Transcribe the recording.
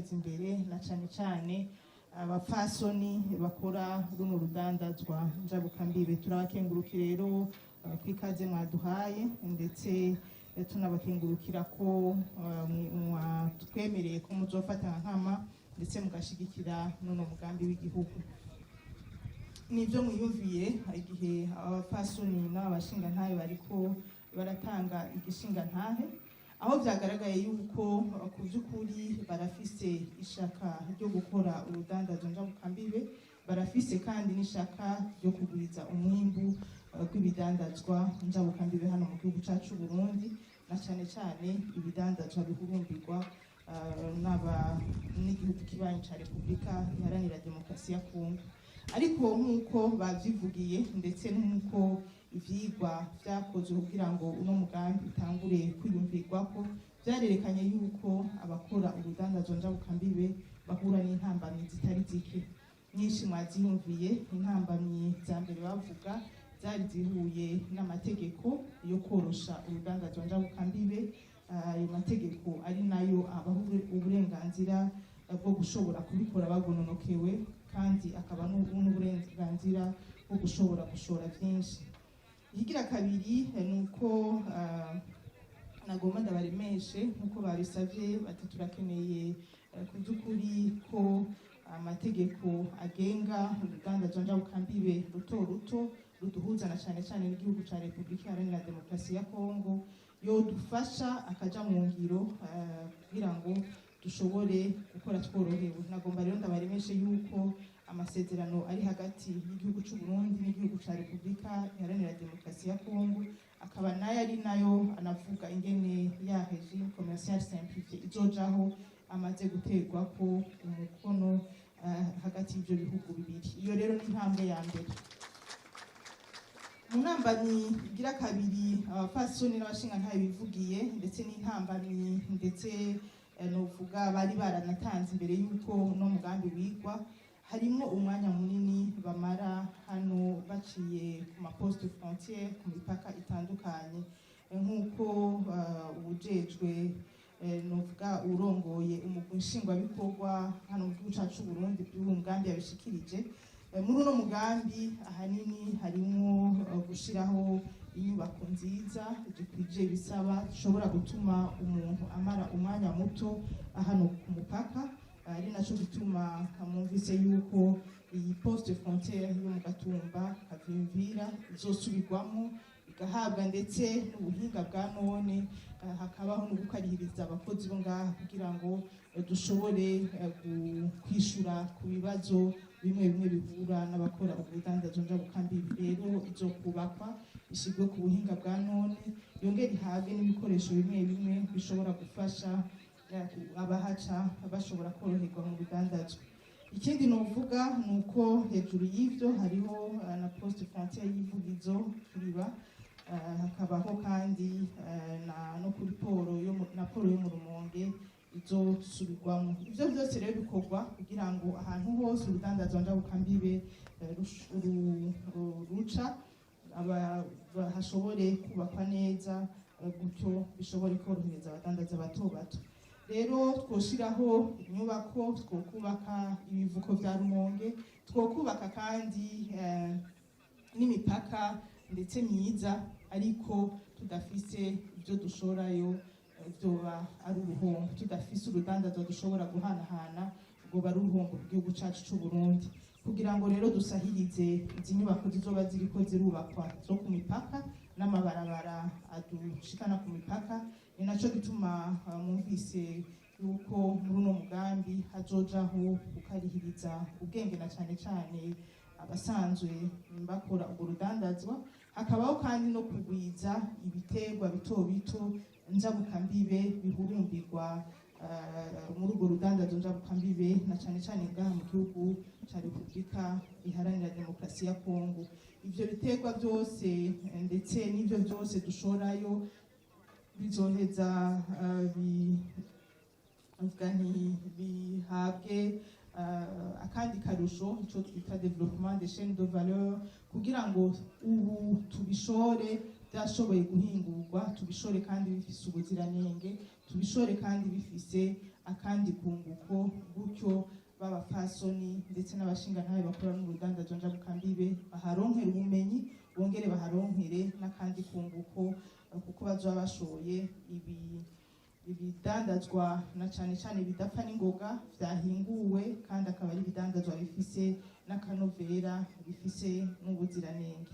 guteza imbere na cane cane abapfasoni bakora runo rudandazwa njabukambibe. Turabakengurukira rero kw'ikaze mwaduhaye, ndetse tunabakengurukira ko mwatwemereye ko muzofata nkama ndetse mugashigikira n'uno mugambi w'igihugu. Nibyo mwiyumviye igihe abapfasoni n'abashingantahe bariko baratanga igishingantahe, aho vyagaragaye yuko ku vy'ukuri barafise ishaka ryo gukora urudandazo njabukambibe, barafise kandi n'ishaka ryo kugwiza umwimbu rw'ibidandazwa njabukambibe hano mu gihugu cacu Burundi, na cane cane ibidandazwa bihurumbirwa n'igihugu kibanyi ca Repubulika Iharanira Demokarasi ya Kongo. Ariko nk'uko bavyivugiye, ndetse n'uko ivyigwa vyakozwe kugira ngo uno mugambi utangure kwiyumvirwako, vyarerekanye yuko abakora urudandazwa njabukambibe bahura n'intambamyi zitari zike. Nyinshi mwaziyumviye. Intambamyi za mbere bavuga zari zihuye n'amategeko yo korosha urudandazwa njabukambibe, ayo mategeko ari nayo abaha uburenganzira bwo gushobora kubikora bagononokewe, kandi akaba n'uburenganzira bwo gushobora gushora byinshi. Ikigira kabiri ni uko nagomba ndabaremeshe nk'uko babisabye, bati turakeneye ku by'ukuri ko amategeko agenga urudandazwa njabukambibe ruto ruto ruduhuza na cane cane n'igihugu ca Repubulika Iharanira Demokarasi ya Kongo yodufasha akaja mu ngiro kugira ngo dushobore gukora tworohewe. Nagomba rero ndabaremeshe yuko amasezerano ari hagati y'igihugu c'u Burundi n'igihugu ca Repubulika Iharanira Demokarasi ya Kongo, akaba nayo ari nayo anavuga ingene ya régime commercial simplifié izojaho, amaze guterwa ko umukono hagati y'ivyo bihugu bibiri. Iyo rero ni intambwe ya mbere. Mu ntambamyi igira kabiri abapfasoni n'abashingantahe bivugiye, ndetse n'intambamyi ndetse novuga bari baranatanze imbere y'uko uno mugambi wigwa, harimo umwanya munini bamara hano baciye ku ma poste frontière, ku mipaka itandukanye. Nk'uko uwujejwe, novuga urongoye umugwi nshingwabikorwa hano mu gihugu cacu Burundi by'uwo mugambi yabishikirije, muri uno mugambi ahanini harimwo gushiraho inyubako nziza zikwije ibisaba, zishobora gutuma umuntu amara umwanya muto hano ku mupaka. Ari naco gituma mwumvise yuko iyi poste frontière yo mu Gatumba Kavimvira izosubirwamo, igahabwa ndetse n'ubuhinga bwa none, hakabaho no gukarihiriza abakozi bo ngaha kugira ngo dushobore kwishura ku bibazo bimwe bimwe bihura n'abakora ubudandazo njabukambibi. Rero izokubakwa ishyirwe ku buhinga bwa none, yongere ihabwe n'ibikoresho bimwe bimwe bishobora gufasha abahaca bashobora koroherwa mu budandazwa. Ikindi novuga ni uko hejuru y'ivyo hariho na poste frontière y'Ivugizo Kiriba, hakabaho kandi na no kuri port yo na port yo mu Rumonge izosubirwamo. Ivyo byose rero bikorwa kugira ngo ahantu hose urudandazwa njabukambibe ruca hashobore kubakwa neza, gutyo bishobore korohereza abadandaza bato bato. Rero twoshiraho inyubako, twokubaka ibivuko vya Rumonge, twokubaka kandi n'imipaka ndetse myiza, ariko tudafise ibyo dushorayo vyoba ari uruhombo. Tudafise urudandazwa dushobora guhanahana, rwoba ari uruhombo ku gihugu cacu c'u Burundi. Kugira ngo rero dusahirize izi nyubako zizoba ziriko zirubakwa zo ku mipaka n'amabarabara adushikana ku mipaka, ni naco gituma mwumvise yuko muri uno mugambi hazojaho gukarihiriza ubwenge na cane cane abasanzwe bakora urwo rudandazwa, hakabaho kandi no kugwiza ibiterwa bito bito njabukambibe bihurumbirwa muri urwo rudandazo njabukambibe, na cane cane ngaha mu gihugu ca Repubulika Iharanira Demokarasi ya Kongo. Ivyo biterwa byose ndetse n'ivyo byose dushorayo bizoheza mvuga nti bihabwe akandi karusho, ico twita développement des chaînes de valeur, kugira ngo ubu tubishore byashoboye guhingurwa, tubishore kandi bifise ubuziranenge, tubishore kandi bifise akandi kunguko, gutyo b'abapfasoni ndetse n'abashingantahe bakora n'urudandazwa njabukambibe baharonkere ubumenyi, bongere baharonkere n'akandi kunguko, kuko bazoba bashoye ibidandazwa na cane cane bidapfa n'ingoga vyahinguwe, kandi akaba ari ibidandazwa bifise n'akanovera, bifise n'ubuziranenge.